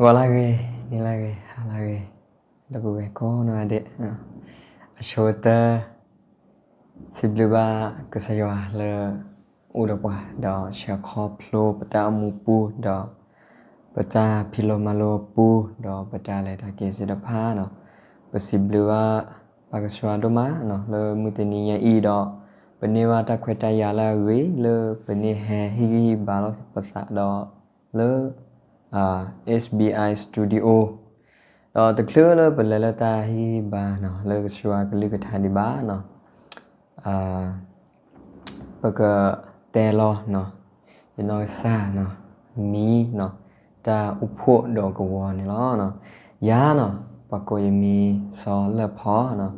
ဂီၤလၢဂ့ၤ, နံၤလၢဂ့ၤ, ဟါလၢဂ့ၤ, ဒီပုၢ်ဝဲၢ်ကိးနီၢ်ဂၤဒဲး, အဆိကတၢၢ် စံးဘျုးဘၣ်ကစၢ်ယွၤလၢ အိၣ်ဒီးပှၤ ဒီးဆှၢခီဖျိပတၢ်အိၣ်မူပူၤ ဒီးပတၢ်ဖံးလိမၤလိပူၤ ဒီးပတၢ်လဲၤတၢ်က့ၤသ့ၣ်တဖၣ်န့ၣ်, ပစံးဘျုးဘၣ် ပၢ်ကစၢ်ယွၤဒိၣ်မးန့ၣ် လၢမုၢ်တနံၤညါအံၤဒီး ပန့ၢ်ဘၣ်တၢ်ခွဲးတၢ်ယာ်လၢအဂ့ၤ လၢပန့ၢ်ဟဲဟ့ၣ်ဂံၢ်ဟ့ၣ်ဘါလိာ်ပသးဒီး လၢ SBI Studio ဒီးတချုးလၢပလဲၤလၢတၢ်ဟ့ၣ်ဂံၢ်ဟ့ၣ်ဘါန့ၣ် လၢကစၢ်ယွၤကလုၢ်ကထါဒံးဘၣ်န့ၣ် ပကတဲလီၤန့ၣ် ယနီၢ်ကစၢ်န့ၣ် မံၤန့ၣ် တၢ်အိၣ်ဖှိၣ်ဒီးကဝီၤန့ၣ်လီၤ. ယၤန့ၣ် ပှၤကိးယမံၤစီၤလၢၢ်ဖီန့ၣ်,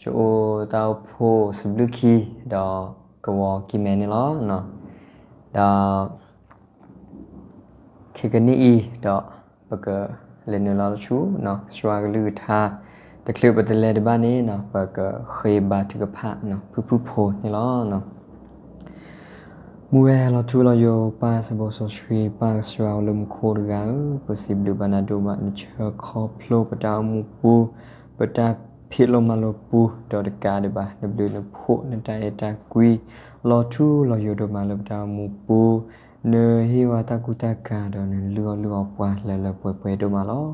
ယအိၣ်တၢ်အိၣ်ဖှိၣ်စဘျုးခံ ဒီးကဝီၤကံၢ်မဲန့ၣ်လီၤ. ဒီး ခဲကနံၣ်အံၤဒီး ပကလဲၤနုာ်လီၤဆူ ကစၢ်ယွၤကလုၢ်ကထါ, တချုးပတလဲၤဒံးဘၣ်န့ၣ် ပကဃ့ဘါထုကဖၣ် ဖုၣ်ဖုၣ်ဖိန့ၣ်လီၤ. မူဝဲလီၤထူလီၤယိာ် ပၢ်စီၤဘီစီဆှံ ပၢ်ကစၢ်ယွၤအိၣ်လၢမူခိၣ်တဂၤဧၢ, ပစံးဘျုးဘၣ်နၤဒိၣ်မး နဆှၢခီဖျိပတၢ်အိၣ်မူပူၤ, ပတၢ်ဖံးလိမၤလိပူၤ, ဒီးတကးဒံးဘၣ် နဘျုးနဖှိၣ် နတၢ်အဲၣ်တၢ်ကွံ လီၤထူလီၤယိာ်ဒိၣ်မးလၢပတၢ်အိၣ်မူပူၤ, နဟ့ၣ်ဝဲတၢ်ကူတၢ်ကၤ ဒီးနလုၢ်အီၣ်လုၢ်အီပှၤလၢလၢပှဲၤပှဲၤဒိၣ်မးလီၤ.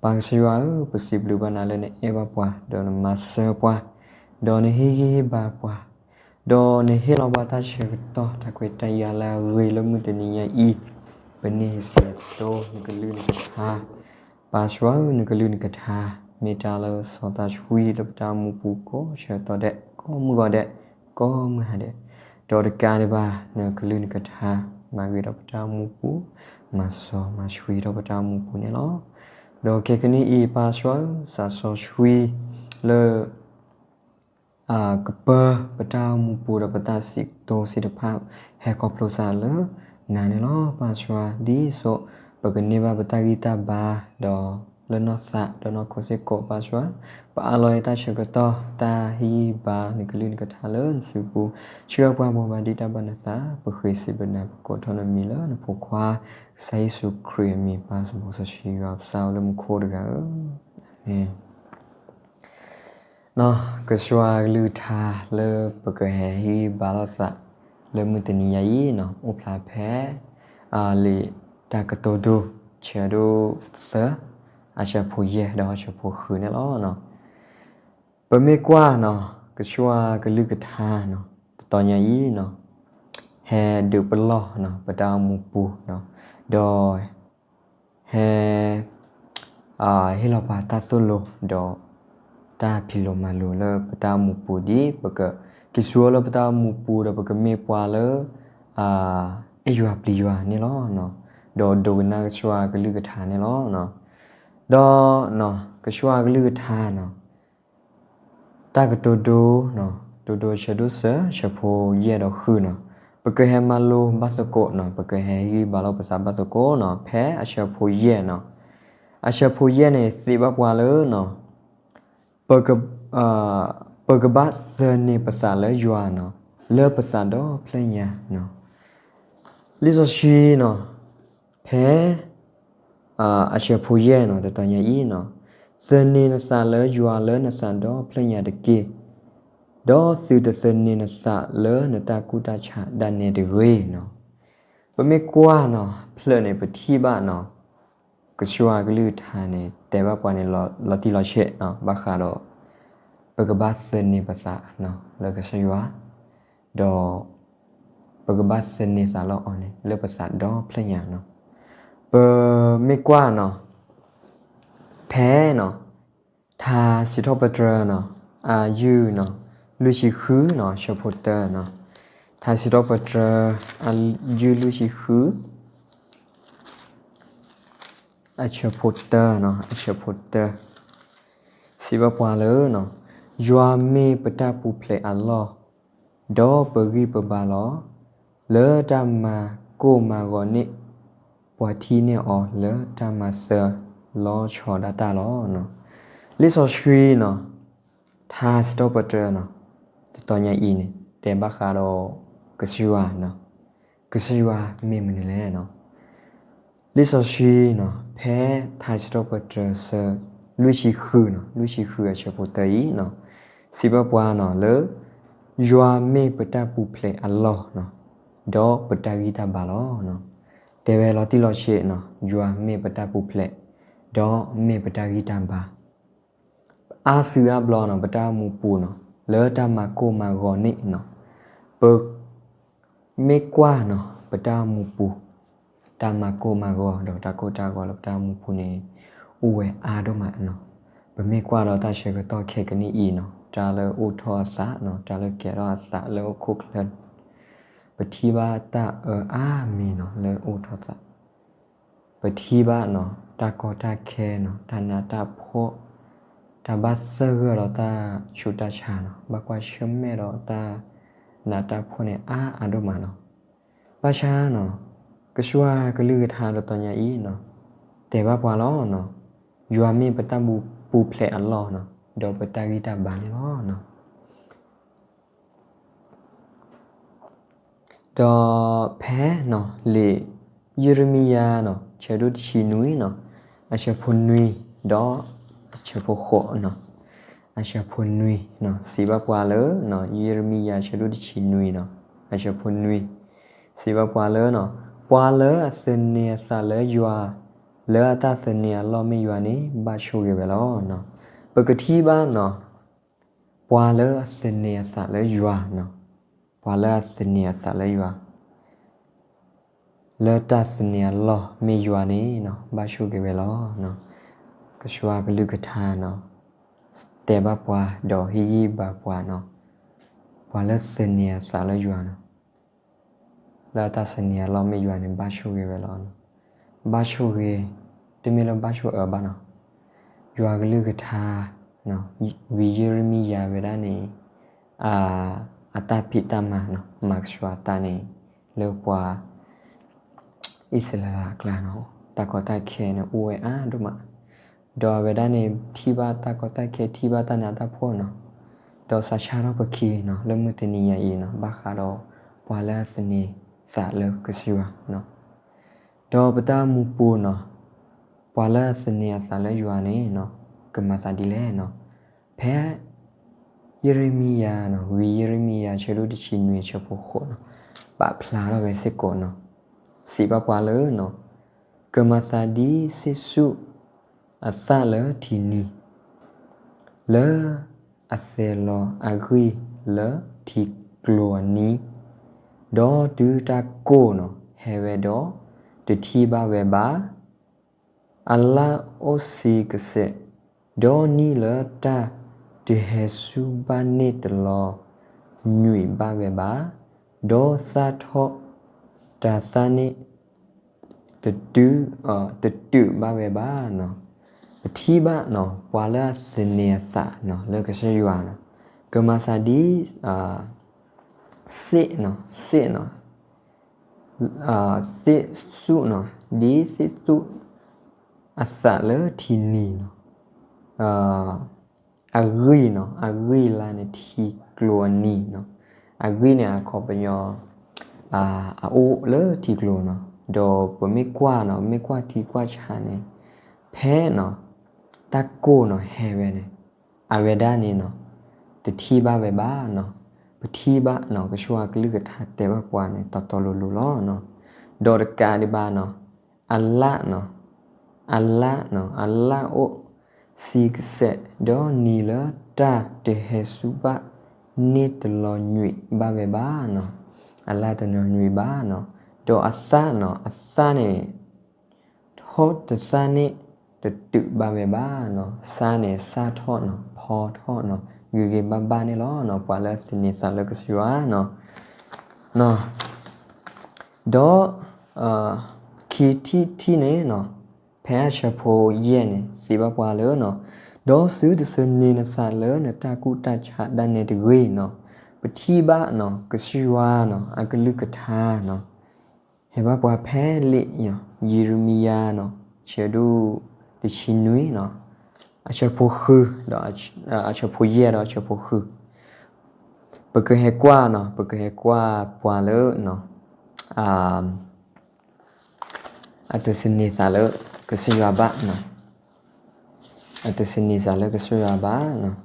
ပၢ်ကစၢ်ယွၤဧၢ, ပစံးဘျုးဘၣ်နၤလၢနအဲၣ်ဘၣ်ပှၤ, ဒီးနမၤစၢၤပှၤ, ဒီးနဟ့ၣ်ဂံၢ်ဟ့ၣ်ဘါပှၤ, ဒီးနဟ့ၣ်လီၤဘၣ်တၢ်ဆၢကတီၢ် တၢ်ခွဲးတၢ်ယာ်လၢအဂ့ၤလၢမုၢ်တနံၤညါအံၤ, ပန့ၢ်စံးသိနကလုၢ်နကထါ, ပၢ်ကစၢ်ယွၤဧၢ, နကလုၢ်နကထါ မ့ၢ်တၢ်လၢစီၤတၢ်ဆှံလၢပတၢ်အိၣ်မူပူၤကိးဆၢကတီၢ်ဒဲး ကိးမုၢ်ဂီၤဒဲး ကိးမုၢ်ဟါဒဲး, ဒီးတကးဒံးဘၣ် နကလုၢ်နကထါ မၤဂ့ၤဒီးပတၢ်အိၣ်မူပူၤ, မၤစီမၤဆှံထီၣ်ပတၢ်အိၣ်မူပူၤန့ၣ်လီၤ. ဒီးခဲကနံၣ်အံၤ ပၢ်ကစၢ်ယွၤဧၢ, စီၤစီဆှံလၢ ကပၢပတၢ်အိၣ်မူပူၤဒီးပတၢ်စံးကတိၤသ့ၣ်တဖၣ် ဟဲခီဖျိသးလၢနၤန့ၣ်လီၤ. ပၢ်ကစၢ်ယွၤ ဒ်သိးပကန့ၢ်ဘၣ်ပတၢ်ဂံၢ်တၢ်ဘါ ဒီးလၢနီၢ်သးဒီးနီၢ်ခိစ့ၢ်ကီး ပၢ်ကစၢ်ယွၤ, ပအးလီၤအံၤတၢ်ဆၢကတီၢ် တၢ်ဟ့ၣ်ဂံၢ်ဟ့ၣ်ဘါ နကလုၢ်နကထါလၢနစုပူၤ, ဆှၢပှၤဘိးဘၣ်ဒ်တၢ်ဘၣ်နသး, ပဃ့စံးဘျုးနၤ ပကိးထီၣ်နမံၤလၢနဖိခွါ ကစၢ်ယ့ၣ်ၡူးခရံာ်အမံၤ ပၢ်စီၤဘီစီဆှံယွၤ ပစၢ်အိၣ်လၢမူခိၣ်တဂၤဧၢ, အၤမ့ၣ်. ကစၢ်ယွၤကလုၢ်ကထါလၢပကဟဲဟ့ၣ်ဂံၢ်ဟ့ၣ်ဘါလိာ်သး လၢမုၢ်တနံၤညါအံၤန့ၣ် အိၣ်ဖျါဖဲ လံာ်တၢ်ကတိၤဒိ ဆၢဒိၣ်သၢ အဆၢဖိယဲၢ်ဒီးအဆၢဖိဃုန့ၣ်လီၤ. ပမ့ၢ်ကွၢ်န့ၣ် ကစၢ်ယွၤကလုၢ်ကထါန့ၣ် တတီၤညါအံၤန့ၣ် ဟဲဒုးပလီၢ်န့ၣ် ပတၢ်အိၣ်မူပူၤန့ၣ် ဒီး ဟဲ ဟ့ၣ်လီၤပှၤတၢ်သိၣ်လိ ဒီး တၢ်ဖံးလိမၤလိလၢပတၢ်အိၣ်မူပူၤ ဒ်ပကက့ၤဆူအီၤလၢပတၢ်အိၣ်မူပူၤ ဒီးပကမ့ၢ်ပှၤလၢ အဲၣ်ယွၤပျံၤယွၤန့ၣ်လီၤ. ဒီးဒိကနၣ်ကစၢ်ယွၤကလုၢ်ကထါန့ၣ်လီၤ. ဒီး ကစၢ်ယွၤကလုၢ်ကထါန့ၣ် တၢ်ကတိၤဒိ တိၤဒိဆၢဒိၣ်သၢ ဆၢဖိယဲၢ်ဒီးဃုန့ၣ် ပကဟဲမၤလိဘၣ်သကိးန့ၣ် ပကဟဲဟ့ၣ်ဂံၢ်ဘါလိာ်ပသးဘၣ်သကိးန့ၣ် ဖဲအဆၢဖိယဲၢ်န့ၣ်, အဆၢဖိယဲၢ်န့ၣ် သ့ၣ်ဘၣ်ပှၤလၢန့ၣ် ပကဘၣ်သၢန့ၢ်ပသးလၢယွၤန့ၣ် လၢပသးဒီဖျၢၣ်ညါန့ၣ် လံာ်စီဆှံန့ၣ် ဖဲ အဆၢဖိယဲၢ်န့ၣ် တတီၤညါအံၤန့ၣ်, သၢန့ၢ်နသးလၢယွၤလၢနသးဒီဖျၢၣ်ညါတက့ၢ်, ဒီးသုတသၢန့ၢ်နသးလၢနတၢ်ကူၣ်တၢ်ဆးဒၣ်နဲတဂ့ၤန့ၣ်. ပမ့ၢ်ကွၢ်န့ၣ် ဖျၢၣ်န့ၣ် ပထံၣ်ဘၣ်န့ၣ် ကစၢ်ယွၤကလုၢ်ကထါန့ၣ် တဲဘၣ်ပှၤန့ၣ် လီၤတံၢ်လီၤဆဲး ဘၣ်ဃးဒီး ပကဘၣ်သၢန့ၢ်ပသးလၢကစၢ်ယွၤ ဒီး ပကဘၣ်သၢန့ၢ်သးလၢအီၤန့ၣ် လၢပသးဒီဖျၢၣ်ညါန့ၣ်. ပမ့ၢ်ကွၢ်န့ၣ် ဖဲန့ၣ် ထါစံးထီၣ်ပတြၢၤန့ၣ် အယုၢ်န့ၣ် လွံၢ်ဆံဃုန့ၣ် အဆၢဖိတၢန့ၣ်, ထါစံးထီၣ်ပတြၢၤ အယုၢ်လွံၢ်ဆံဃု အဆၢဖိတၢန့ၣ်, အဆၢဖိတၢ စံးဘၣ်ပှၤလၢ ယွၤမ့ၢ်ပတၢ်ပူၤဖျဲးအလီၢ်, ဒီးပဂံၢ်ပဘါလီၤ, လၢတၢ်မၤကိၢ်မၤဂီၤန့ၣ် ပှၤထံၣ်န့ၢ်အီၤလၢတၢ်မၤသၢလီၤဆီဒၣ်တၢ်လီၤ. လံာ်စီဆှံန့ၣ် ထါစံးထီၣ်ပတြၢၤန့ၣ် တတီၤညါအံၤန့ၣ် တဲဘၣ်ဃးဒီး ကစၢ်ယွၤန့ၣ်, ကစၢ်ယွၤမ့ၢ်မနုၤလဲၣ်န့ၣ်. လံာ်စီဆှံနီၤ ဖဲထါစံးထီၣ်ပတြၢၤအဆၢ လွံၢ်ဆံဃုနီၤ လွံၢ်ဆံဃုအဆၢဖိတၢအံၤနီၤ စံးဘၣ်ပှၤနီၤလၢ ယွၤမ့ၢ်ပတၢ်ပူၤဖျဲးအလီၢ်နီၤ ဒီးပတၢ်ဂံၢ်တၢ်ဘါလီၤ. တဲဝဲလီၤတံၢ်လီၤဆဲးနီၤ ယွၤမ့ၢ်ပတၢ်ပူၤဖျဲး ဒီးမ့ၢ်ပတၢ်ဂံၢ်တၢ်ဘါ အါစုအါဘျီနီၤ ပတၢ်အိၣ်မူပူၤနီၤ လၢတၢ်မၤကိၢ်မၤဂီၤန့ၣ်နီၤ ပမ့ၢ်ကွၢ်နီၤ ပတၢ်အိၣ်မူပူၤ တၢ်မၤကိၢ်မၤဂီၤ ဒီးတၢ်ကိၢ်တၢ်ဂီၤလၢပတၢ်အိၣ်မူပူၤန့ၣ် အိၣ်ဝဲအါဒိၣ်မးနီၤ. ပမ့ၢ်ကွၢ်ဒီးတၢ်ဆၢကတီၢ်ခဲကနံၣ်အံၤနီၤ တၢ်လၢအိၣ်ထီၣ်အသးနီၤ တၢ်လၢကဲထီၣ်အသးလၢဟီၣ်ခိၣ်ချၢ ပထံၣ်ဘၣ်တၢ်အၢအါမံၤနီၤ လၢအိၣ်ထီၣ်သး ပထံၣ်ဘၣ်နီၤ တၢ်ကီတၢ်ခဲနီၤ တၢ်နးတၢ်ဖှီၣ် တၢ်ဘၣ်သဂၢၢ်ဒီးတၢ်ဆူးတၢ်ဆါနီၤ ဘၣ်ကွၢ်ဆၢၣ်မဲာ်ဒီးတၢ်နးတၢ်ဖှီၣ်န့ၣ် အါအါဒိၣ်မးနီၤ. ဘၣ်ဆၣ်နီၤ ကစၢ်ယွၤကလုၢ်ကထါတတီၤညါအံၤနီၤ တဲဘၣ်ပှၤလီၤနီၤ ယွၤမ့ၢ်ပတၢ်ပူၤဖျဲးအလီၢ်နီၤ ဒီးပတၢ်ဂံၢ်တၢ်ဘါန့ၣ်လီၤ. ဒီးဖဲနီၤ လံာ်ယံးရမံယၤနီၤ ဆၢဒိၣ်တဆံနွံနီၤ အဆၢဖိနွံ ဒီးအဆၢဖိဃိးနီၤ အဆၢဖိနွံနီၤ စံးဘၣ်ပှၤလၢ ယံးရမံယၤဆၢဒိၣ်တဆံနွံနီၤ အဆၢဖိနွံ စံးဘၣ်ပှၤလၢနီၤ ပှၤလၢအသန့ၤအသးလၢယွၤ လၢအတၢ်သန့ၤအလီၢ်မ့ၢ်ယွၤန့ၣ် ဘၣ်ဆိၣ်ဂ့ၤဝဲလီၤ. ပကထံၣ်ဘၣ်နီၤ ပှၤလၢအသန့ၤအသးလၢယွၤနီၤ ပှၤလၢအသန့ၤအသးလၢယွၤ လၢတၢ်သန့ၤအလီၢ်မ့ၢ်ယွၤန့ၣ်နီၤ ဘၣ်ဆိၣ်ဂ့ၤဝဲလီၤ. ကစၢ်ယွၤကလုၢ်ကထါနီၤ တဲဘၣ်ပှၤ ဒီးဟ့ၣ်ဂံၢ်ဘါပှၤနီၤ ပှၤလၢသန့ၤအသးလၢယွၤနီၤ လၢတၢ်သန့ၤအလီၢ်မ့ၢ်ယွၤန့ၣ် ဘၣ်ဆိၣ်ဂ့ၤဝဲလီၤ. ဘၣ်ဆိၣ်ဂ့ၤ တမ့ၢ်လၢဘၣ်ဆိၣ်အၢဘၣ်နီၤ ယွၤကလုၢ်ကထါ ဝံယံးရမံယၤဝဲဒၣ်န့ၣ် အတၢ်ဖံးတၢ်မၤနီၤ မၤကစၢ်ယွၤတၢ်န့ၣ် လၢပှၤ အံၣ်စရ့လးအကျါနီၤ တၢ်ကီတၢ်ခဲန့ၣ် အိၣ်ဝဲအါဒိၣ်မး ဒီးအဝဲဒၣ်န့ၣ် ထံၣ်ဘၣ်တၢ်ကီတၢ်ခဲ ထံၣ်ဘၣ်တၢ်နးတၢ်ဖှီၣ်နီၤ ဒီးစးဆါထီၣ်ပခံနီၤ လၢမုၢ်တနံၤညါအံၤနီၤ ဘၣ်ဃးဒီးပှၤလၢအသန့ၤသးလၢကစၢ်ယွၤနီၤ ဒီးပတၢ်အိၣ်မူပူၤနီၤ ပှၤလၢအသန့ၤအသးလၢယွၤန့ၣ်နီၤ ကမၤသးဒ်လဲၣ်နီၤ ဖဲ ယံးရမံယၤနီၤ ဝံယံးရမံယၤ ဆၢဒိၣ်တဆံနွံ ဆၢဖိဃိးနီၤ ပာ်ဖျါထီၣ်ဝဲစ့ၢ်ကီးနီၤ စံးဘၣ်ပှၤလၢနီၤ ကမၤသးဒ်စ့ၣ်ဆူၣ်အသၣ်လၢထံနံၤ လၢအသဲးလီၤအဂံၢ်လၢထံကျိၤအနံၤ, ဒီးတုၤတၢ်ကိၢ်နီၤ ဟဲဝဲဒီး တထံၣ်ဘၣ်ဝဲဘၣ်. အလၣ်အိၣ်ဆံးကစဲး, ဒီးနံၣ်လၢတၢ်တဟဲဆူၣ်ဘၣ်န့ၣ်တလီၤညွံးဘၣ်ဝဲဘၣ်, ဒီးသၣ်ထီၣ်တၤသၣ်န့ၣ် တတုာ်ဘၣ်ဝဲဘၣ်နီၤ. ပထံၣ်ဘၣ်နီၤ ပှၤလၢအသန့ၤအသးနီၤ လၢကစၢ်ယွၤနီၤ ကမၤသးဒ် စ့ၣ်နီၤ စ့ၣ်နီၤ စ့ၣ်ဆူၣ်နီၤ ဒ်စ့ၣ်ဆူၣ်အသၣ်လၢထံနံၤနီၤ အဂံၢ်နီၤ အဂံၢ်လၢန့ၣ်ထံကျိၤအနံၤနီၤ အဂံၢ်န့ၣ်အခီပညီ အအိၣ်လၢထံကျိၤနီၤ ဒီးပမ့ၢ်ကွၢ်နီၤ ပမ့ၢ်ကွၢ်ထံကွၢ်ဆးန့ၣ် ဖဲနီၤ တၢ်ကိၢ်နီၤ ဟဲဝဲန့ၣ် အဝဲဒၣ်န့ၣ်နီၤ တထံၣ်ဘၣ်ဝဲဘၣ်နီၤ ပထံၣ်ဘၣ်နီၤ ကစၢ်ယွၤကလုၢ်ကထါတဲဘၣ်ပှၤန့ၣ် တီတီလိၤလိၤလီၤနီၤ ဒီးတကးဒံးဘၣ်နီၤ အလၣ်နီၤ အလၣ်နီၤ အလၣ်အိၣ်ဆံးကစဲး ဒီးနံၤလၢတၢ်တဟဲဆူၣ်ဘၣ်န့ၣ်တလီၤညွံးဘၣ်ဝဲဘၣ်နီၤ အလၣ်တလီၤညွံးဘၣ်နီၤ ဒီးအသၣ်နီၤ အသၣ်န့ၣ် ထီၣ်တသၣ်န့ၣ် တတုာ်ဘၣ်ဝဲဘၣ်နီၤ သၣ်န့ၣ် သၣ်ထီၣ်နီၤ ဖီထီၣ်နီၤ ဂ့ၤဂ့ၤဘၣ်ဘၣ်န့ၣ်လီၤနီၤ ပှၤလၢအသန့ၤသးလၢကစၢ်ယွၤနီၤ ဒီး ခံထံၣ်တထံၣ်န့ၣ်နီၤ ဖဲအဆၢဖိယဲၢ်န့ၣ် စံးဘၣ်ပှၤလၢနီၤ ဒီးသုတသန့ၤနသးလၢနတၢ်ကူၣ်တၢ်ဆးဒၣ်နဲတဂ့ၤနီၤ ပထံၣ်ဘၣ်နီၤ ကစၢ်ယွၤနီၤ အကလုၢ်ကထါနီၤ ဟဲဘၣ်ပှၤဖဲလံာ်ယံးရမံယၤနီၤ ဆၢဒိၣ်တဆံနွံနီၤ အဆၢဖိဃု ဒီး အဆၢဖိယဲၢ်ဒီးအဆၢဖိဃု ပကဟဲကွၢ်နီၤ ပကဟဲကွၢ်ပှၤလၢနီၤ အ အတသန့ၤသးလၢကစၢ်ယွၤဘၣ်နီၤ, အတသန့ၤသးလၢကစၢ်ယွၤဘၣ်နီၤ.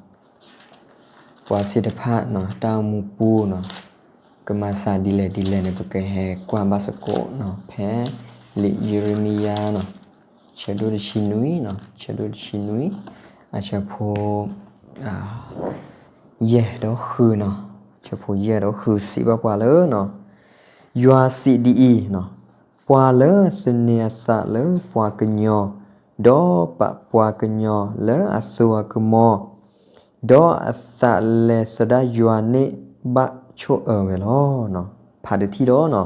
ပှၤသ့ၣ်တဖၣ်နီၤ တၢ်အိၣ်မူပူၤနီၤ ကမၤသးဒ်လဲၣ်ဒ်လဲၣ်န့ၣ် ပကဟဲကွၢ်ဘၣ်သကိးနီၤ ဖဲလံာ်ယံးရမံယၤနီၤ ဆၢဒိၣ်တဆံနွံနီၤ ဆၢဒိၣ်တဆံနွံ အဆၢဖိ ယဲၢ်ဒီးဃုနီၤ, ဆၢဖိယဲၢ်ဒီးဃုစံးဘၣ်ပှၤလၢနီၤ, ယွၤစံးဒ်အံၤနီၤ, ပှၤလၢသန့ၤအသးလၢပှၤကညီ, ဒီးပာ်ပှၤကညီလၢအစိအကမီၤ, ဒီးအသးလဲၤသဒၣ်ယွၤန့ၣ်ဘၣ်ဆိၣ်အၢဝဲလီၤ. ဖးတထံၣ်ဒီးနီၤ,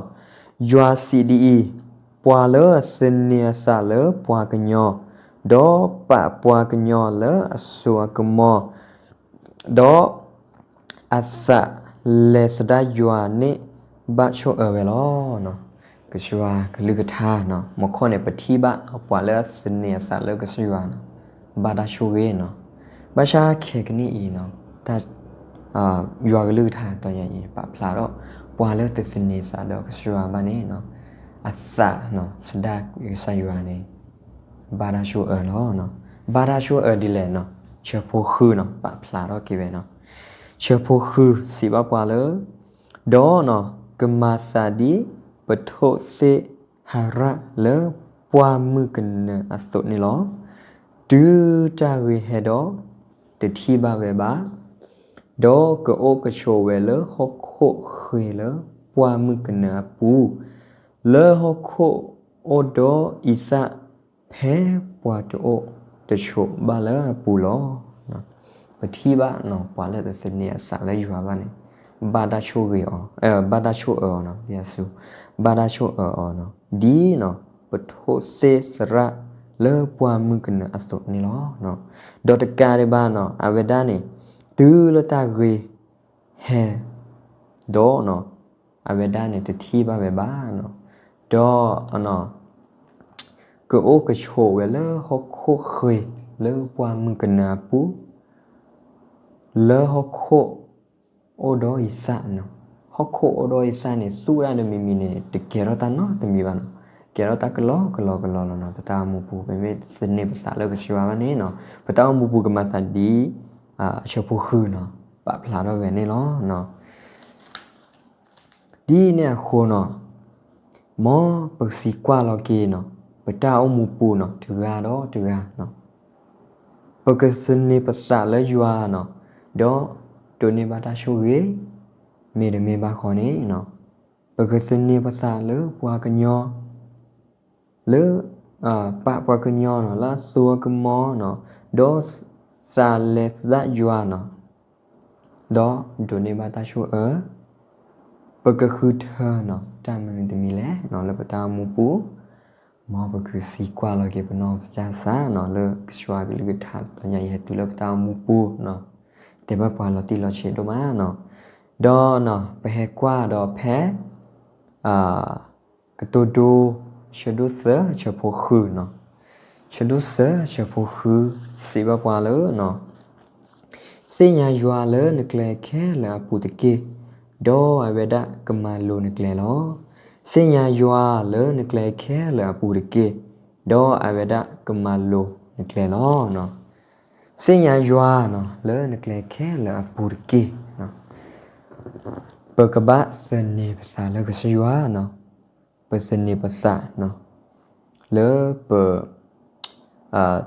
ယွၤစံးဒ်အံၤ, ပှၤလၢသန့ၤအသးလၢပှၤကညီ, ဒီးပာ်ပှၤကညီလၢအစိအကမီၤ, ဒီးအသးလဲၤသဒၣ်ယွၤန့ၣ်ဘၣ်ဆိၣ်အၢဝဲလီၤ. ကစၢ်ယွၤကလုၢ်ကထါနီၤ မူခိၣ်န့ၣ် ပထံၣ်ဘၣ်ပှၤလၢအသန့ၤအသးလၢကစၢ်ယွၤနီၤ ဘၣ်တၢ်ဆိၣ်ဂ့ၤနီၤ. ဘၣ်ဆၣ်ခဲကနံၣ်အံၤနီၤ ယွၤကလုၢ်ကထါတယၤအံၤ ပာ်ဖျါထီၣ် ပှၤလၢတသန့ၤသးဒီးကစၢ်ယွၤဘၣ်န့ၣ်နီၤ အသးနီၤ သဒၣ်ကစၢ်ယွၤန့ၣ် ဘၣ်တၢ်ဆိၣ်အၢလီၤ. ဘၣ်တၢ်ဆိၣ်အၢဒ်လဲၣ်နီၤ ဆၢဖိဃုနီၤ ပာ်ဖျါထီၣ်က့ၤဝဲနီၤ ဆၢဖိဃုစံးဘၣ်ပှၤလၢ ဒီးနီၤ ကမၤသးဒ်ပထိၣ်သ့ၣ်ဟရၣ်လၢပှၢ်မုၢ်ကနၢအသိးန့ၣ်လီၤ. တုၤတၢ်ဂ့ၤဟဲဒီး တထံၣ်ဘၣ်ဝဲဘၣ်, ဒီးကအိၣ်ကဆိးဝဲလၢဟီၣ်ခိၣ်ဃ့လၢပှၢ်မုၢ်ကနၢအပူၤ, လၢဟီၣ်ခိၣ်အိၣ်ဒီးအံသၣ် ဖဲပှၤတအိၣ်တဆိးဘၣ်လၢအပူၤလီၤ. ပထံၣ်ဘၣ်နီၤ ပှၤလၢတသန့ၤအသးလၢယွၤဘၣ်န့ၣ် ဘၣ်တၢ်ဆိၣ်ဂ့ၤအီၤ, ဘၣ်တၢ်ဆိၣ်အၢအီၤနီၤ ယစူၤ ဘၣ်တၢ်ဆိၣ်အၢအီၤနီၤ ဒ်နီၤ ပထိၣ်သ့ၣ်သရၣ်လၢပှၢ်မုၢ်ကနၢအသိးန့ၣ်လီၤ. ဒီးတကးဒံးဘၣ်နီၤ အဝဲဒၣ်န့ၣ် တုၤလၢတၢ်ဂ့ၤ ဟဲ ဒီးနီၤ အဝဲဒၣ်န့ၣ် တထံၣ်ဘၣ်ဝဲဘၣ်နီၤ ဒီး ကအိၣ်ကဆိးဝဲလၢဟီၣ်ခိၣ်ဃ့လၢပှၢ်မုၢ်ကနၢအပူၤ လၢဟီၣ်ခိၣ်အိၣ်ဒီးအံသၣ်နီၤ ဟီၣ်ခိၣ်အိၣ်ဒီးအံသၣ်န့ၣ် သူၣ်ဒၣ်တမံၤမံၤန့ၣ် တကဲထီၣ်တၢ်နီတမံၤဘၣ်နီၤ ကဲထီၣ်တၢ်ကလီကလီကလီလီၤနီၤ ပတၢ်အိၣ်မူပူၤ ပမ့ၢ်သန့ၤပသးလၢကစၢ်ယွၤဘၣ်န့ၣ်နီၤ ပတၢ်အိၣ်မူပူၤကမၤသးဒ် အဆၢဖိဃုနီၤ ပာ်ဖျါထီၣ်ဝဲန့ၣ်လီၤ. ဒ်န့ၣ်အဃိနီၤ မ်ပကသံကွၢ်လီၤက့ၤနီၤ ပတၢ်အိၣ်မူပူၤနီၤ တဂၤဒီးတဂၤနီၤ ပကသန့ၤပသးလၢယွၤနီၤ ဒီးဒိးန့ၢ်ဘၣ်တၢ်ဆိၣ်ဂ့ၤ မ့တမ့ၢ်ဘၣ်ဃီန့ၣ်နီၤ ပကသန့ၤပသးလၢပှၤကညီ လၢ ပာ်ပှၤကညီနီၤ လၢအစိအကမီၤနီၤ ဒီးသးလဲၤသဒၣ်ယွၤနီၤ ဒီးဒိးန့ၢ်ဘၣ်တၢ်ဆိၣ်အၢ ပကဃုထၢနီၤ တၢ်မနုၤတမံၤလဲၣ်နီၤ လၢပတၢ်အိၣ်မူပူၤ မ်ပကသံကွၢ်လီၤက့ၤပနီၢ်ပစၢ်သးနီၤ လၢကစၢ်ယွၤကလုၢ်ကထါ တနံၤအံၤဟဲတုၤလၢပတၢ်အိၣ်မူပူၤနီၤ တဲဘၣ်ပှၤလီၤတံၢ်လီၤဆဲးဒိၣ်မးနီၤ ဒီးနီၤ ပဟဲကွၢ်ဒီးဖဲ ကတိၤဒိ ဆၢဒိၣ်သၢ ဆၢဖိဃုနီၤ ဆၢဒိၣ်သၢ ဆၢဖိဃု စံးဘၣ်ပှၤလၢနီၤ သ့ၣ်ညါယွၤလၢနကျဲခဲလၢာ်အပူၤတက့ၢ်, ဒီးအဝဲဒၣ်ကမၤလိၤနကျဲလီၤ. သ့ၣ်ညါယွၤလၢနကျဲခဲလၢာ်အပူၤတက့ၢ်, ဒီးအဝဲဒၣ်ကမၤလိၤနကျဲလီၤ. သ့ၣ်ညါယွၤနီၤ လၢနကျဲခဲလၢာ်အပူၤတက့ၢ်. ပကဘၣ်သန့ၤပသးလၢကစၢ်ယွၤနီၤ, ပသန့ၤပသးနီၤ လၢပ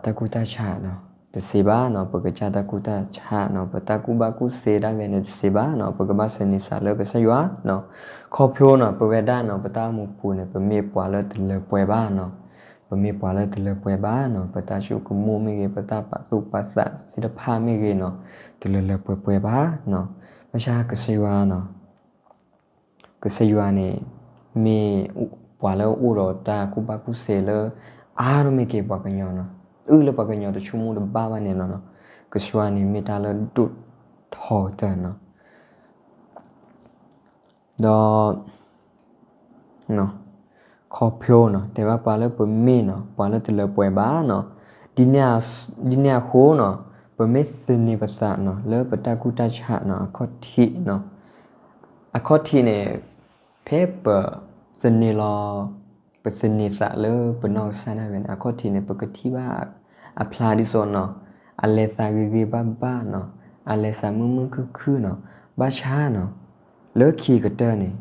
တၢ်ကူၣ်တၢ်ဆးနီၤ တသ့ဘၣ်နီၤ, ပကစၢ်တၢ်ကူၣ်တၢ်ဆးနီၤ ပတၢ်ကူၣ်ဘၣ်ကူၣ်သ့ဒၣ်ဝဲန့ၣ်တသ့ဘၣ်နီၤ, ပကဘၣ်သန့ၤသးလၢကစၢ်ယွၤနီၤ, ခီဖျိနီၤ ပဝဲဒၣ်နီၤ ပတၢ်အိၣ်မူပူၤန့ၣ် ပမ့ၢ်ပှၤလၢတလၢပှဲၤဘၣ်နီၤ, ပမ့ၢ်ပှၤလၢတလၢပှဲၤဘၣ်နီၤ, ပတၢ်ဆိကမိၣ်မ့ၢ်ဂ့ၤ ပတၢ်ပာ်သူၣ်ပာ်သးသ့ၣ်တဖၣ်မ့ၢ်ဂ့ၤနီၤ တလၢလၢပှဲၤပှဲၤဘၣ်နီၤ, ဘၣ်ဆၣ်ကစၢ်ယွၤနီၤ ကစၢ်ယွၤန့ၣ် မ့ၢ်ပှၤလၢအအိၣ်ဒီးတၢ်ကူၣ်ဘၣ်ကူၣ်သ့လၢ အါတမ့ၢ်က့ၤပှၤကညီနီၤ, အုၣ်လၢပှၤကညီတဆိကမိၣ်တဘၣ်ဘၣ်န့ၣ်လီၤနီၤ, ကစၢ်ယွၤန့ၣ်မ့ၢ်တၢ်လၢဒိၣ်ထီကတၢၢ်နီၤ ဒီး ခီဖျိနီၤ တဲဘၣ်ပှၤလၢပမ့ၢ်နီၤ ပှၤလၢတလၢပှဲၤဘၣ်နီၤ, ဒ်န့ၣ်အဃိနီၤ ပမ့ၢ်သန့ၤပသးနီၤ လၢပတၢ်ကူၣ်တၢ်ဆးနီၤ အခီၣ်ထံးနီၤ, အခီၣ်ထံးန့ၣ် ဖဲပသန့ၤလီၤ ပသန့ၤသးလၢပနီၢ်ကစၢ်ဒၣ်ဝဲန့ၣ် အခီၣ်ထံးန့ၣ် ပကထံၣ်ဘၣ်အဖျါဒ်သိးနီၤ, အလဲၤသးဂ့ၤဂ့ၤဘၣ်ဘၣ်နီၤ, အလဲၤသးမုာ်မုာ်ခုၣ်ခုၣ်နီၤ, ဘၣ်ဆၣ်နီၤ, လၢခံကတၢၢ်န့ၣ်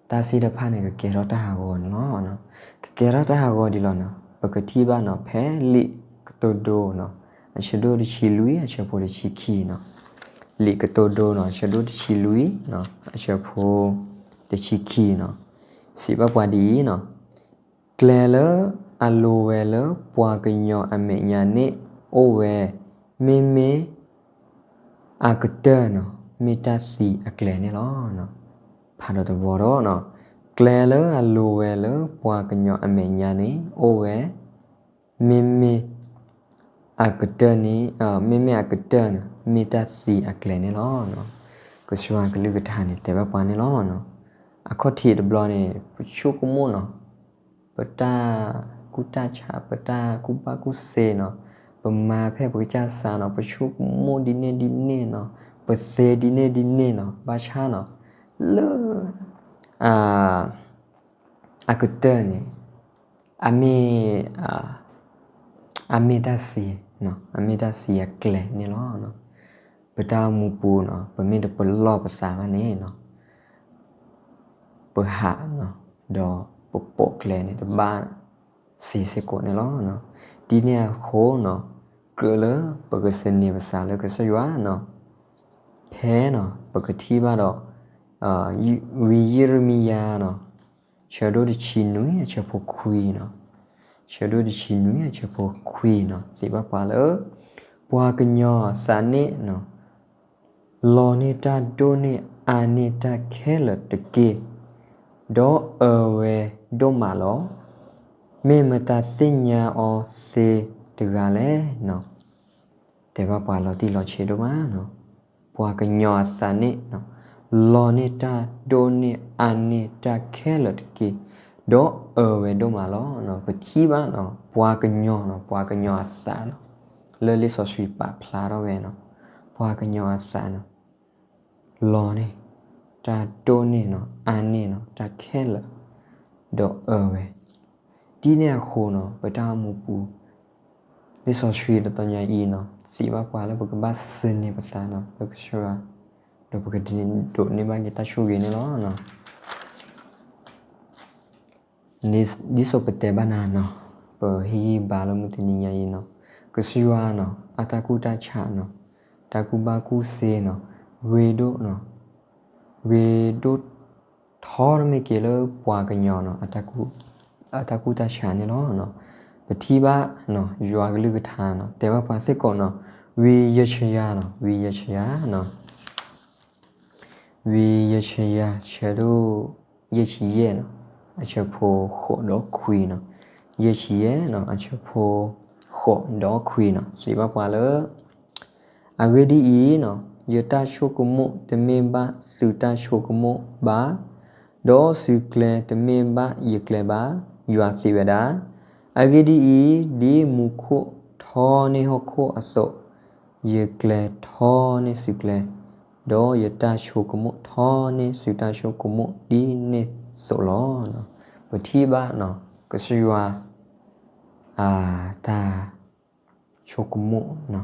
တၢ်သ့ၣ်တဖၣ်န့ၣ် ကကဲထီၣ်တၢ်ဟးဂီၤန့ၣ်လီၤ. ကကဲထီၣ်တၢ်ဟးဂီၤဒ်လဲၣ်နီၤ, ပကထံၣ်ဘၣ်နီၤ ဖဲလံာ်ကတိၤဒိနီၤ, အဆၢဒိၣ်တဆံလွံၢ် အဆၢဖိတဆံခံနီၤ, လံာ်ကတိၤဒိနီၤ အဆၢဒိၣ်တဆံလွံၢ်နီၤ အဆၢဖိတဆံခံနီၤ, စံးဘၣ်ပှၤဒ်အံၤနီၤ, ကျဲလၢအလိၤဝဲလၢပှၤကညီအမဲာ်ညါန့ၣ်အိၣ်ဝဲ, မ့မ့ၢ် အကတၢၢ်နီၤ မ့ၢ်တၢ်သံအကျဲန့ၣ်လီၤ. ဖးဒီးတဝီဒီးနီၤ, ကျဲလၢအလိၤဝဲလၢပှၤကညီအမဲာ်ညါန့ၣ် အိၣ်ဝဲ, မ့မ့ၢ် အကတၢၢ်န့ၣ်, မ့မ့ၢ်အကတၢၢ်န့ၣ် မ့ၢ်တၢ်သံအကျဲန့ၣ်လီၤ. ကစၢ်ယွၤကလုၢ်ကထါန့ၣ် တဲဘၣ်ပှၤန့ၣ်လီၤ. အခီၣ်ထံးတဘျီန့ၣ် ပဆိကမိၣ်နီၤ ပတၢ်ကူၣ်တၢ်ဆး ပတၢ်ကူၣ်ဘၣ်ကူၣ်သ့နီၤ, ပမၤဖဲပကစၢ်သးနီၤ, ပဆိကမိၣ်ဒ်န့ၣ်ဒ်န့ၣ်နီၤ, ပသ့ဒ်န့ၣ်ဒ်န့ၣ်နီၤ, ဘၣ်ဆၣ်နီၤ, လၢ အကတၢၢ်န့ၣ် အမ့ၢ် အမ့ၢ်တၢ်သံ, အမ့ၢ်တၢ်သံအကျဲန့ၣ်လီၤ. ပတၢ်အိၣ်မူပူၤနီၤ ပမ့ၢ်တပလီၢ်ပသးဘၣ်န့ၣ်နီၤ ပဟးနီၤ ဒီးပပိာ်ကျဲန့ၣ် တဘၣ်သ့စ့ၢ်ကီးန့ၣ်လီၤ. ဒ်န့ၣ်အဃိနီၤ ကြၢးလၢပကသန့ၤပသးလၢကစၢ်ယွၤနီၤ ဖဲနီၤ ပကထံၣ်ဘၣ်ဒီး ဝံယံးရမံယၤနီၤ ဆၢဒိၣ်တဆံနွံ အဆၢဖိခွံနီၤ, ဆၢဒိၣ်တဆံနွံ အဆၢဖိခွံနီၤ စံးဘၣ်ပှၤလၢ ပှၤကညီအသးန့ၣ်နီၤ လီၤန့ၢ်တၢ်ဒိၣ်န့ၢ်အါန့ၢ်တၢ်ခဲလၢာ်တက့ၢ်, ဒီးအၢဝဲဒိၣ်မးလီၤ. မ့ၢ်မတၤသ့ၣ်ညါအီၤသ့တဂၤလဲၣ်နီၤ. တဲဘၣ်ပှၤလီၤတံၢ်လီၤဆဲးဒိၣ်မးနီၤ, ပှၤကညီအသးန့ၣ်နီၤ လီၤန့ၢ်တၢ်ဒိၣ်န့ၢ်အါန့ၢ်တၢ်ခဲလၢာ်တက့ၢ်, ဒီးအၢဝဲဒိၣ်မးလီၤ. ပထံၣ်ဘၣ်နီၤ ပှၤကညီနီၤ ပှၤကညီအသးနီၤ လၢလံာ်စီဆှံပာ်ဖျါထီၣ်ဝဲနီၤ ပှၤကညီအသးနီၤ လီၤန့ၢ် တၢ်ဒိၣ်န့ၢ်နီၤ အါန့ၢ်နီၤ တၢ်ခဲလၢာ် ဒီးအၢဝဲ. ဒ်န့ၣ်အဃိနီၤ ပတၢ်အိၣ်မူပူၤ လံာ်စီဆှံတတီၤညါအံၤနီၤ စံးဘၣ်ပှၤလၢပကဘၣ်သန့ၤပသးနီၤ လၢကစၢ်ယွၤ ဒီးပကဒိးန့ၢ်ဘၣ်က့ၤတၢ်ဆိၣ်ဂ့ၤန့ၣ်လီၤ. ဒ်သိးပတဲဘၣ်နၤနီၤ ပဟ့ၣ်ဂံၢ်ဘါလၢမုၢ်တနံၤညါအံၤနီၤ ကစၢ်ယွၤနီၤ အတၢ်ကူၣ်တၢ်ဆးနီၤ တၢ်ကူၣ်ဘၣ်ကူၣ်သ့နီၤ ဂ့ၤဒိၣ်နီၤ ဂ့ၤဒိၣ်ထီတမ့ၢ်က့ၤလၢပှၤကညီနီၤ အတၢ်ကူၣ်တၢ်ဆးန့ၣ်လီၤ. ပထံၣ်ဘၣ်နီၤ ယွၤကလုၢ်ကထါနီၤ တဲဘၣ်ပှၤစ့ၢ်ကီးနီၤ ဝံယၡါယၤနီၤ ဝံယၡါယၤနီၤ ဝံယၡါယၤ ဆၢဒိၣ် ယဲၢ်ဆံယဲၢ်နီၤ အဆၢဖိဃိးဒီးခွံနီၤ ယဲၢ်ဆံယဲၢ်နီၤ အဆၢဖိဃိးဒီးခွံနီၤ စံးဘၣ်ပှၤလၢ အဂ့ၢ်ဒ်အံၤနီၤ ယတၢ်ဆိကမိၣ်တမ့ၢ်ဘၣ်သုတၢ်ဆိကမိၣ်ဘၣ်, ဒီးသုကျဲတမ့ၢ်ဘၣ်ယကျဲဘၣ်, ယွၤစံးဝဲဒၣ်. အဂ့ၢ်ဒ်အံၤ, ဒ်မူခိၣ်ထီန့ၢ်ဟီၣ်ခိၣ်အသိး, ယကျဲထီန့ၢ်သုကျဲ, ဒီးယတၢ်ဆိကမိၣ်ထီန့ၢ်သုတၢ်ဆိကမိၣ်ဒ်န့ၣ်အသိးလီၤ. ပထံၣ်ဘၣ်နီၤ ကစၢ်ယွၤ တၢ် ဆိကမိၣ်နီၤ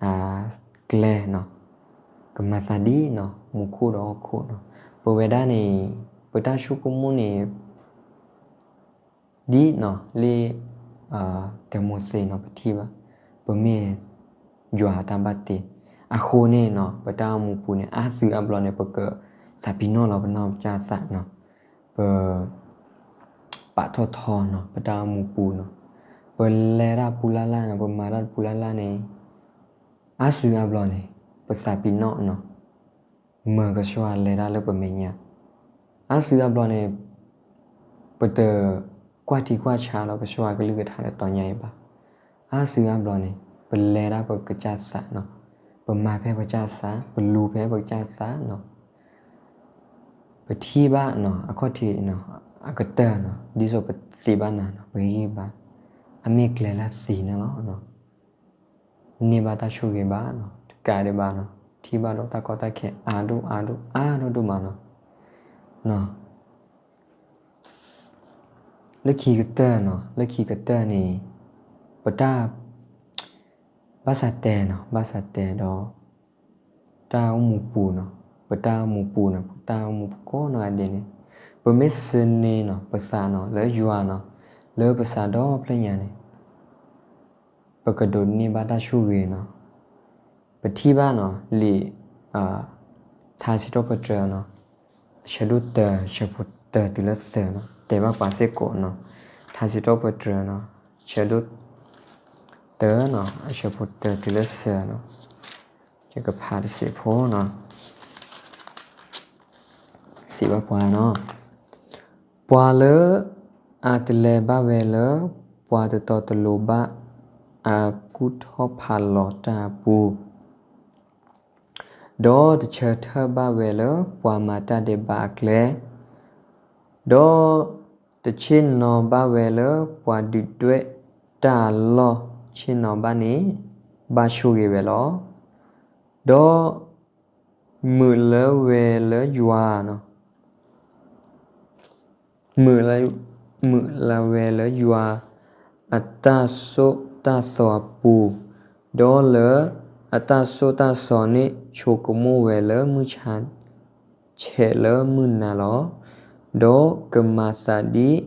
အကျဲနီၤ ကမၤသးဒ်နီၤ မူခိၣ်ဒီးဟီၣ်ခိၣ်နီၤ ပဝဲဒၣ်န့ၣ် ပတၢ်ဆိကမိၣ်န့ၣ် ဒ်နီၤ လၢ တမိၤသ့နီၤ ပထံၣ်ဘၣ် ပမ့ၢ်ယွၤအတၢ်ဘၣ်တ့ အဃိန့ၣ်နီၤ ပတၢ်အိၣ်မူပူၤန့ၣ် အါစုအါဘျီန့ၣ် ပကသးပ့ၤနီၣ်လီၤပနီၢ်ကစၢ်သးနီၤ ပ ပာ်ထီၣ်ထီနီၤ ပတၢ်အိၣ်မူပူၤနီၤ ပလဲၤတၢ်ပူၤလၢ်လၢ်နီၤ ပမၤတၢ်တပူၤလၢ်လၢ်န့ၣ် အါစုအါဘျီန့ၣ် ပသးပ့ၤနီၣ်နီၤ မၢကစၢ်ယွၤလဲၤတၢ်လၢပမဲာ်ညါ အါစုအါဘျီန့ၣ် ပတကွၢ်ထံကွၢ်ဆးလီၤ ကစၢ်ယွၤကလုၢ်ကထါလၢတီၤညါအံၤဘၣ် အါစုအါဘျီန့ၣ် ပလဲၤတၢ်ပကစၢ်သးနီၤ ပမၤဖဲပကစၢ်သး ပလူၤဖဲပကစၢ်သးနီၤ ပထံၣ်ဘၣ်နီၤ အခီၣ်ထံးနီၤ အကတၢၢ်နီၤ ဒ်သိးပသ့ဘၣ်နၤနီၤ ပဂံၢ်ဘါ အမ့ၢ်ကျဲလၢသံန့ၣ်လီၤ. န့ၢ်ဘၣ်တၢ်ဆိၣ်ဂ့ၤဘၣ်နီၤ တကးဒံးဘၣ်နီၤ ထံၣ်ဘၣ်ဒီးတၢ်ကီတၢ်ခဲအါဒိၣ်အါဒိၣ်အါဒိၣ်ဒိၣ်မးနီၤ နီၤ လၢခံကတၢၢ်နီၤ, လၢခံကတၢၢ်န့ၣ် ပတၢ် ဘၣ်ဆၣ်တဲနီၤ, ဘၣ်ဆၣ်တဲဒီး တၢ်အိၣ်မူပူၤနီၤ, ပတၢ်အိၣ်မူပူၤနီၤ, ပတၢ်အိၣ်မူပူၤကိးနီၢ်ဂၤဒဲးန့ၣ် ပမ့ၢ်သန့ၤနီၤ ပသးနီၤ လၢယွၤနီၤ, လၢပသးဒီဖျၢၣ်ညါန့ၣ် ပကဒိးန့ၢ်ဘၣ်တၢ်ဆိၣ်ဂ့ၤနီၤ. ပထံၣ်ဘၣ်နီၤ လံာ် ထါစံးထီၣ်ပတြၢၤနီၤ အဆၢဒိၣ်တၢ အဆၢဖိတၢတုၤလၢသၢနီၤ, တဲဘၣ်ပှၤစ့ၢ်ကီးနီၤ, ထါစံးထီၣ်ပတြၢၤနီၤ အဆၢဒိၣ်တၢနီၤ အဆၢဖိတၢတုၤလၢသၢနီၤ, ယကဖးတစဲးဖိနီၤ, စံးဘၣ်ပှၤနီၤ, ပှၤလၢအတလဲၤဘၣ်ဝဲလၢ ပှၤတတီတလိၤဘၣ် အကူၣ်ထီၣ်ဖးလီၤတၢ်အပူၤ, ဒီးတဆၢထၢၣ်ဘၣ်ဝဲလၢပှၤမၤတၢ်ဒဲးဘးအကျဲ, ဒီးတဆ့ၣ်နီၤဘၣ်ဝဲလၢပှၤဒုၣ်ဒွဲၣ်တၢ်အလီၢ်ဆ့ၣ်နီၤဘၣ်န့ၣ် ဘၣ်ဆိၣ်ဂ့ၤဝဲလီၤ. ဒီးမုာ်လၢဝဲလၢယွၤနီၤ မုာ်လၢ မုာ်လၢဝဲလၢယွၤအတၢ်သိၣ်တၢ်သီအပူၤ, ဒီးလၢအတၢ်သိၣ်တၢ်သီန့ၣ် ဆိကမိၣ်ဝဲလၢမုၢ်ဆါ ဆဲးလၢမုၢ်နၤလီၤ. ဒီးကမၤသးဒ်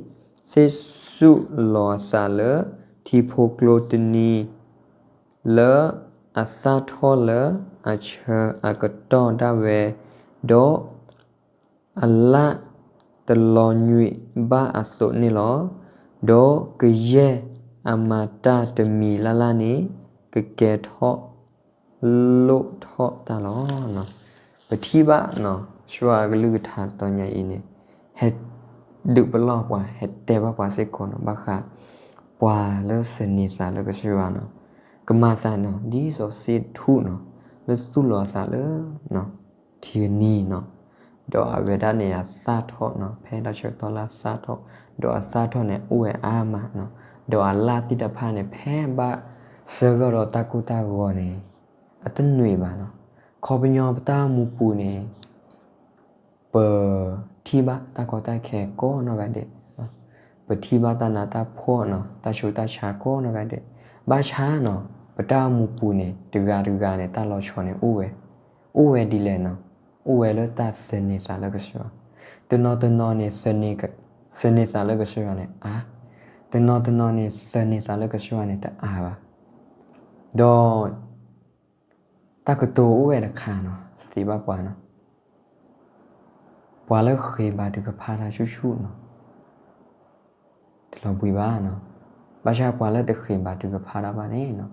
သ့ၣ်စူၣ်လီၤအသးလၢထံဖိကျိတနံၤ လၢအသၣ်ထီၣ်လၢအဆၢအကတီၢ်ဒၣ်ဝဲ, ဒီးအလၣ်တလီၤညွံးဘၣ်အသိးန့ၣ်လီၤ. ဒီးကယဲၢ်အမၤတၢ်တမံၤလၢ်လၢ်န့ၣ် ကကဲထီၣ်လိၣ်ထီၣ်တၢ်လီၤ. ပထံၣ်ဘၣ်နီၤ ကစၢ်ယွၤအကလုၢ်ကထါတတီၤညါအံၤန့ၣ် ဟဲဒုးပလီၢ်ပှၤ ဟဲတဲဘၣ်ပှၤစ့ၢ်ကီးနီၤ ဘၣ်ဃး ပှၤလၢသန့ၤသးလၢကစၢ်ယွၤနီၤ ကမၤသးနီၤ ဒ်စီၤစ့ထူးနီၤ လၢသူၣ်လီၤအသးလၢ ထံကနံၤနီၤ ဒီးအဝဲဒၣ်န့ၣ်အသၣ်ထီၣ်နီၤ ဖဲတၢ်ဆၢကတီၢ်လၢအသၣ်ထီၣ် ဒီးအသၣ်ထီၣ်န့ၣ်အိၣ်ဝဲအါမးနီၤ ဒီးအလၣ်သ့ၣ်တဖၣ်န့ၣ် ဖဲဘၣ်ဆၢကတီၢ်ဒီးတၢ်ကိၢ်တၢ်ဂီၤန့ၣ် အတနွံဘၣ်နီၤ ခီပညီပတၢ်အိၣ်မူပူၤန့ၣ် ပထံၣ်ဘၣ်တၢ်ကီတၢ်ခဲကိးနီၢ်ဂၤဒဲး, ပထံၣ်ဘၣ်တၢ်နးတၢ်ဖှီၣ်နီၤ တၢ်ဆူးတၢ်ဆါကိးနီၢ်ဂၤဒဲး, ဘၣ်ဆၣ်နီၤ ပတၢ်အိၣ်မူပူၤန့ၣ် တဂၤတဂၤန့ၣ် တၢ်လီၤဆီန့ၣ်အိၣ်ဝဲ, အိၣ်ဝဲဒ်လဲၣ်နီၤ, အိၣ်ဝဲလၢတၢ်သန့ၤသးလၢကစၢ်ယွၤ, တနီၤတနီၤန့ၣ် သန့ၤသးလၢကစၢ်ယွၤန့ၣ်အါ, တနီၤတနီၤန့ၣ် သန့ၤသးလၢကစၢ်ယွၤန့ၣ်တအါဘၣ်, ဒီး တၢ်ကတိၤအိၣ်ဝဲတခါနီၤ စံးဘၣ်ပှၤနီၤ, ပှၤလၢဃ့ဘါထုကဖၣ်တၢ်ဆူၣ်ဆူၣ်နီၤ တလီၤဘှံးဘၣ်နီၤ, ဘၣ်ဆၣ်ပှၤလၢတဃ့ဘါထုကဖၣ်တၢ်ဘၣ်န့ၣ်နီၤ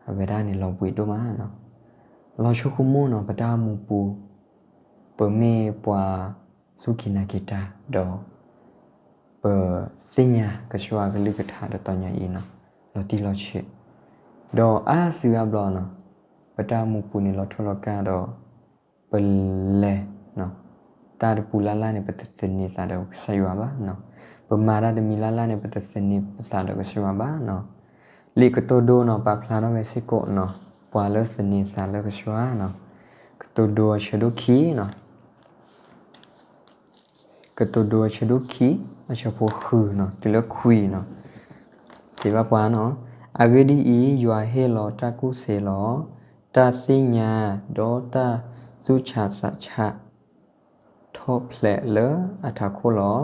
အဝဲဒၣ်န့ၣ်လီၤဘှံးဒိၣ်မးနီၤ, လီၤဆိကမိၣ်နီၤ ပတၢ်အိၣ်မူပူၤ ပမ့ၢ်ပှၤသူၣ်က့ၤနာ်က့ၤတၢ်ဒီး ပသ့ၣ်ညါကစၢ်ယွၤကလုၢ်ကထါတတီၤညါအံၤနီၤ လီၤတံၢ်လီၤဆဲး, ဒီးအါစုအါဘျီနီၤ ပတၢ်အိၣ်မူပူၤန့ၣ်လီၤထိၣ်လီၤကၢ်ဒီး ပလဲၤ တၢ်တပူၤလၢ်လၢ်န့ၣ် ပတသန့ၤသးဒီးကစၢ်ယွၤဘၣ်နီၤ, ပမၤတၢ်တမံၤလၢ်လၢ်န့ၣ် ပတသန့ၤပသးဒီးကစၢ်ယွၤဘၣ်နီၤ, လံာ်ကတိၤဒိနီၤ ပာ်ဖျါထီၣ်ဝဲစ့ၢ်ကီးနီၤ ပှၤလၢသန့ၤသးလၢကစၢ်ယွၤနီၤ, ကတိၤဒိအဆၢဒိၣ်ခံနီၤ ကတိၤဒိအဆၢဒိၣ်ခံ အဆၢဖိဃုနီၤ တုၤလၢခွံနီၤ, စံးဘၣ်ပှၤနီၤ, အဂ့ၢ်ဒ်အံၤ, ယွၤဟ့ၣ်လီၤတၢ်ကူၣ်သ့လီၤ, တၢ်သ့ၣ်ညါ, ဒီးတၢ်သူၣ်ဆးသးဆး ထီၣ်ဖျဲးလၢအထးခိၣ်လီၤ.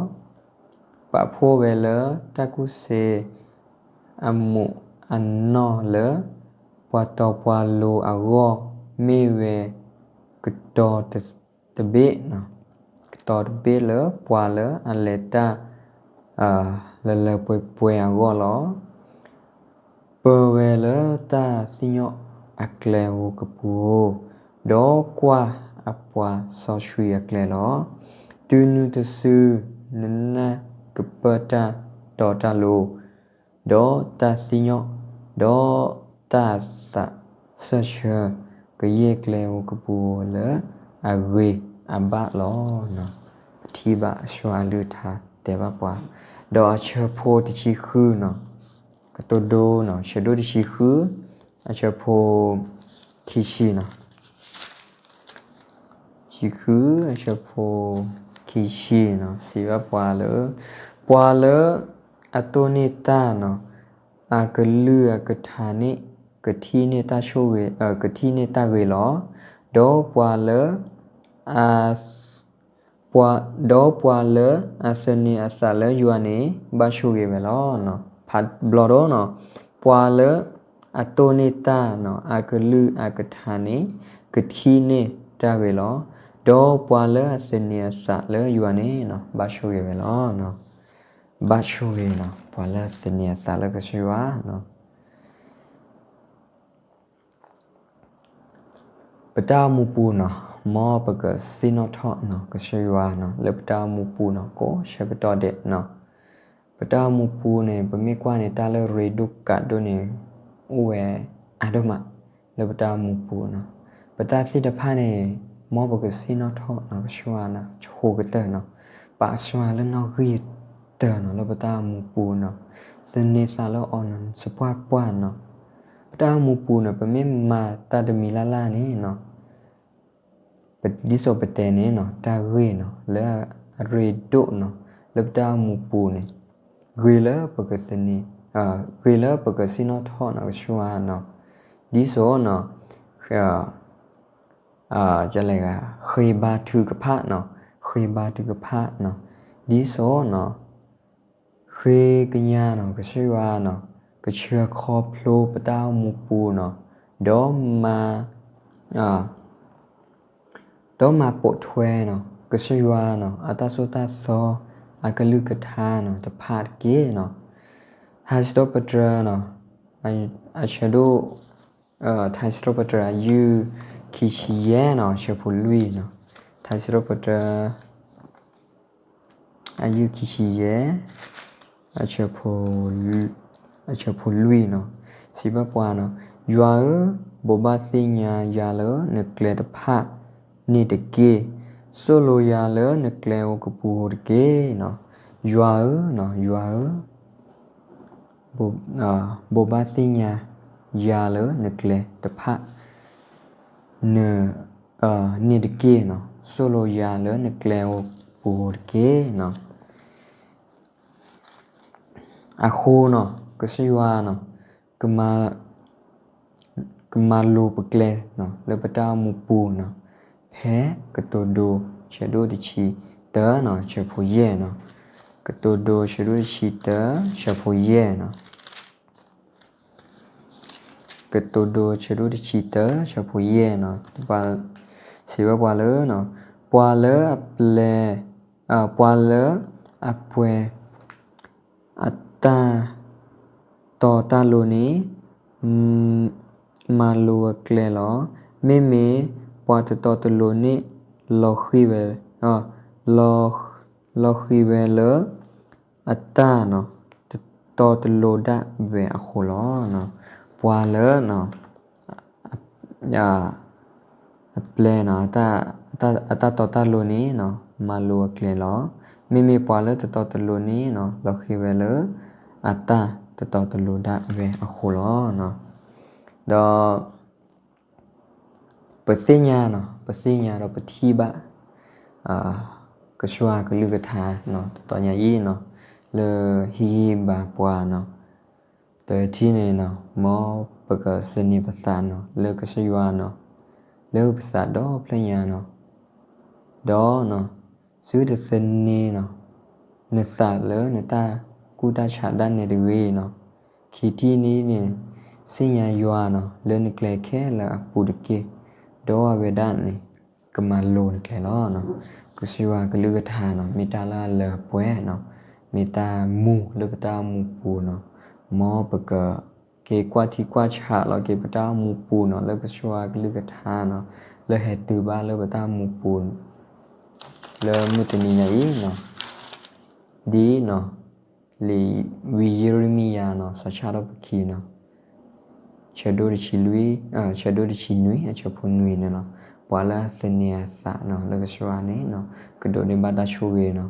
ပာ်ဖှိၣ်ဝဲလၢတၢ်ကူၣ်သ့ အမူးအနီၢ်လၢ ပှၤတီပှၤလိၤအဂီၢ် မ့ၢ်ဝဲကတီၤတဘ့ၣ်, ကတီၤတဘ့ၣ်လၢပှၤလၢအလဲၤတၢ် လၢလၢပှဲၤပှဲၤအဂီၢ်လီၤ. ပၢၤဝဲလၢတၢ်စံၣ်ညီၣ်အကျဲဧိၤကပူၤဧိၤ, ဒီးကွၢ်အပှၤစီဆှံအကျဲလီၤ. တုၤနုၤတစု နနၢ်ကပၢၢ်တၢ်တီတၢ်လိၤ, ဒီးတၢ်စံၣ်ညီၣ်, ဒီးတၢ်သးစၢၢ်ဆၢ ကယဲၢ်ကျဲဧိၤကပူၤဧိၤလၢအဂ့ၤအဘၣ်လီၤ. ပထံၣ်ဘၣ်အဆှါအလုၢ်အထါတဲဘၣ်ပှၤ, ဒီးအဆၢဖိတဆံဃုနီၤ, ကတိၤဒိနီၤ, ဆၢဒိၣ်တဆံဃု, အဆၢဖိ ခံဆံနီၤ, ဆံဃု အဆၢဖိ ခံဆံနီၤ, စံးဘၣ်ပှၤလၢ ပှၤလၢအတိၢ်န့ၢ်တၢ်နီၤ အကလုၢ်အကထါန့ၣ် ကထံၣ်န့ၢ်တၢ်ဆိၣ်ဂ့ၤ ကထံၣ်န့ၢ်တၢ်ဂ့ၤလီၤ. ဒီးပှၤလၢ ပှၤ ဒီးပှၤလၢအသန့ၤအသးလၢယွၤန့ၣ် ဘၣ်ဆိၣ်ဂ့ၤဝဲလီၤ. ဖးဘျီဒိနီၤ, ပှၤလၢအတိၢ်န့ၢ်တၢ်နီၤ အကလုၢ်အကထါန့ၣ် ကထံၣ်န့ၢ်တၢ်ဂ့ၤလီၤ. ဒီးပှၤလၢအသန့ၤအသးလၢယွၤန့ၣ်နီၤ ဘၣ်ဆိၣ်ဂ့ၤဝဲလီၤ. ဘၣ်ဆိၣ်ဂ့ၤနီၤ ပှၤလၢသန့ၤအသးလၢကစၢ်ယွၤနီၤ. ပတၢ်အိၣ်မူပူၤနီၤ, မ်ပကသ့ၣ်နီၣ်ထီၣ်နီၤ ကစၢ်ယွၤနီၤ လၢပတၢ်အိၣ်မူပူၤနီၤ ကိးဆၢကတီၢ်ဒဲးနီၤ. ပတၢ်အိၣ်မူပူၤန့ၣ် ပမ့ၢ်ကွၢ်န့ၣ် တၢ်လၢရ့ဒိၣ်ကးဒိၣ်န့ၣ် အိၣ်ဝဲအါဒိၣ်မး လၢပတၢ်အိၣ်မူပူၤနီၤ. ပတၢ်သ့ၣ်တဖၣ်န့ၣ် မ်ပကသ့ၣ်နီၣ်ထီၣ်နီၤ ကစၢ်ယွၤနီၤ ဆိကတၢၢ်နီၤ, ပာ်ကစၢ်ယွၤလၢနီၣ်ဂံၢ်တၢၢ်နီၤ လၢပတၢ်အိၣ်မူပူၤနီၤ, သန့ၤသးလၢအီၤနီၤ စပှၢ်ပှၢ်နီၤ. ပတၢ်အိၣ်မူပူၤန့ၣ် ပမ့ၢ်မၤတၢ်တမံၤလၢ်လၢ်န့ၣ်နီၤ ဒ်သိးပတဲန့ၣ်နီၤ တၢ်ဂ့ၢ်နီၤ လၢအရ့ဒိၣ်နီၤ လၢပတၢ်အိၣ်မူပူၤန့ၣ် ဂ့ၤလၢပကသန့ၤ ဂ့ၤလၢပကသ့ၣ်နီၣ်ထီၣ်နီၤ ကစၢ်ယွၤနီၤ, ဒ်သိးနီၤ ကလဲၤဂၤ ဃ့ဘါထုကဖၣ်နီၤ, ဃ့ဘါထုကဖၣ်နီၤ, ဒ်သိးနီၤ ဃ့ကညးနီၤ ကစၢ်ယွၤနီၤ ကဆှၢခီဖျိပတၢ်အိၣ်မူပူၤနီၤ, ဒီးမၤ ဒီးမၤပိာ်ထွဲနီၤ ကစၢ်ယွၤနီၤ အတၢ်သိၣ်တၢ်သီ အကလုၢ်ကထါနီၤ တဖၣ်တက့ၢ်နီၤ. ထါစံးထီၣ်ပတြၢၤနီၤ အဆၢဒိၣ် ထါစံးထီၣ်ပတြၢၤ အယုၢ်ခံဆံယဲၢ်နီၤ အဆၢဖိလွံၢ်နီၤ, ထါစံးထီၣ်ပတြၢၤ အယုၢ်ခံဆံယဲၢ် အဆၢဖိ အဆၢဖိလွံၢ်နီၤ, စံးဘၣ်ပှၤနီၤ, ယွၤဧၢ, ဘိးဘၣ်သ့ၣ်ညါယၤလၢနကျဲတဖၣ်န့ၣ်တက့ၢ်. သိၣ်လိယၤလၢနကျဲဧိၤကပူၤဧိၤတက့ၢ်နီၤ. ယွၤဧၢနီၤ, ယွၤဧၢ ဘိးဘၣ်သ့ၣ်ညါယၤလၢနကျဲတဖၣ် န န့ၣ်တက့ၢ်နီၤ, သိၣ်လိယၤလၢနကျဲဧိၤပူၤဧိၤတက့ၢ်နီၤ. အဃိနီၤ ကစၢ်ယွၤနီၤ ကမၤလိၤပကျဲနီၤ လၢပတၢ်အိၣ်မူပူၤနီၤ, ဖဲကတိၤဒိ ဆၢဒိၣ်တဆံတၢနီၤ ဆၢဖိယဲၢ်နီၤ, ကတိၤဒိ ဆၢဒိၣ်တဆံတၢ ဆၢဖိယဲၢ်နီၤ. ကတိၤဒိ ဆၢဒိၣ်တဆံတၢ ဆၢဖိယဲၢ်နီၤ, စံးဘၣ်ပှၤလၢ ပှၤလၢအပျဲ ပှၤလၢအပျဲ အတၢ်တီတၢ်လိၤန့ၣ် မၤလိၤအကျဲလီၤ. မ့မ့ၢ်ပှၤတတီတလိၤန့ၣ် လီၤဃံၤဝဲ လီၤဃံၤဝဲလၢ အတၢ်နီၤ တတီတလိၤဒၣ်ဝဲအဃိလီၤ. ပှၤလၢ အပျဲနီၤ အတၢ်တီတၢ်လိၤန့ၣ်နီၤ မၤလိၤအကျဲလီၤ. မ့မ့ၢ်ပှၤလၢတတီတလိၤန့ၣ်နီၤ လီၤဃံၤဝဲလၢ အတၢ်တတီတလိၤဒၣ်ဝဲအဃိလီၤ. ဒီး ပသ့ၣ်ညါနီၤ ပသ့ၣ်ညါဒီးပထံၣ်ဘၣ် ကစၢ်ယွၤကလုၢ်ကထါနီၤ တတီညါအံၤနီၤ လၢဟ့ၣ်ဂံၢ်ဘါပှၤနီၤ တထံၣ်န့ၣ်နီၤ မ်ပကသန့ၤပသးနီၤ လၢကစၢ်ယွၤနီၤ လၢပသးဒီဖျၢၣ်ညါနီၤ ဒီးနီၤ သုတသန့ၤနီၤ နသးလၢနတၢ်ကူၣ်တၢ်ဆးဒၣ်နဲတဂ့ၤနီၤ ခံထံၣ်န့ၣ်န့ၣ် သ့ၣ်ညါယွၤနီၤ လၢနကျဲခဲလၢာ်အပူၤတက့ၢ်. ဒီးအဝဲဒၣ်န့ၣ် ကမၤလိၤနကျဲလီၤ. ကစၢ်ယွၤကလုၢ်ကထါနီၤ မ့ၢ်တၢ်လၢအလၢအပှဲၤနီၤ မ့ၢ်တၢ်မူလၢပတၢ်အိၣ်မူပူၤနီၤ မ်ပက က့ၤကွၢ်ထံကွၢ်ဆးလီၤက့ၤပတၢ်အိၣ်မူပူၤနီၤ လၢကစၢ်ယွၤကလုၢ်ကထါနီၤ လၢဟဲတုၤဘၣ်လၢပတၢ်အိၣ်မူပူၤ လၢမုၢ်တနံၤညါအံၤနီၤ ဒ်နီၤ လံာ်ဝံယံးရမံယၤနီၤ စးဆၣ်ထီၣ်ပခံနီၤ ဆၢဒိၣ်တဆံလွံၢ် ဆၢဒိၣ်တဆံနွံ အဆၢဖိနွံန့ၣ်လီၤ. ပှၤလၢအသန့ၤအသးနီၤ လၢကစၢ်ယွၤန့ၣ်နီၤ ကဒိးန့ၢ်ဘၣ်တၢ်ဆိၣ်ဂ့ၤနီၤ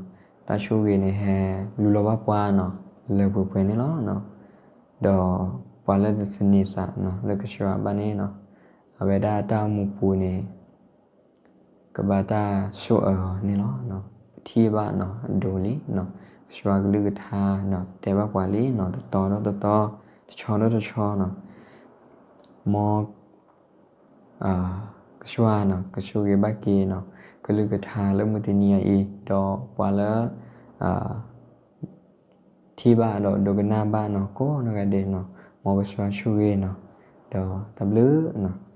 တၢ်ဆိၣ်ဂ့ၤန့ၣ်ဟဲလူလီၤဘၣ်ပှၤနီၤ လၢပှဲၤပှဲၤန့ၣ်လီၤ. ဒီးပှၤလၢတသန့ၤသးနီၤ လၢကစၢ်ယွၤဘၣ်န့ၣ်နီၤ အဝဲဒၣ်တၢ်အိၣ်မူပူၤန့ၣ် ကဘၣ်တၢ်ဆိၣ်အၢအီၤန့ၣ်လီၤ. ပထံၣ်ဘၣ်နီၤ အဒိလံနီၤ ကစၢ်ယွၤကလုၢ်ကထါနီၤ တဲဘၣ်ပှၤလံနီၤ တတီၤဒီးတတီၤ, တဆီဒီးတဆီနီၤ, မ် ကစၢ်ယွၤနီၤကဆိၣ်ဂ့ၤဘၣ်က့ၤနီၤ ကလုၢ်ကထါလၢမုၢ်တနံၤအံၤ ဒီးပှၤလၢ ထံၣ်ဘၣ်ဒီးဒိကနၣ်ဘၣ်နီၤ ကိးနီၢ်ဂၤဒဲးနီၤ, မ်ကစၢ်ယွၤဆိၣ်ဂ့ၤနီၤ, ဒီးတၢ်ဘျုးနီၤ.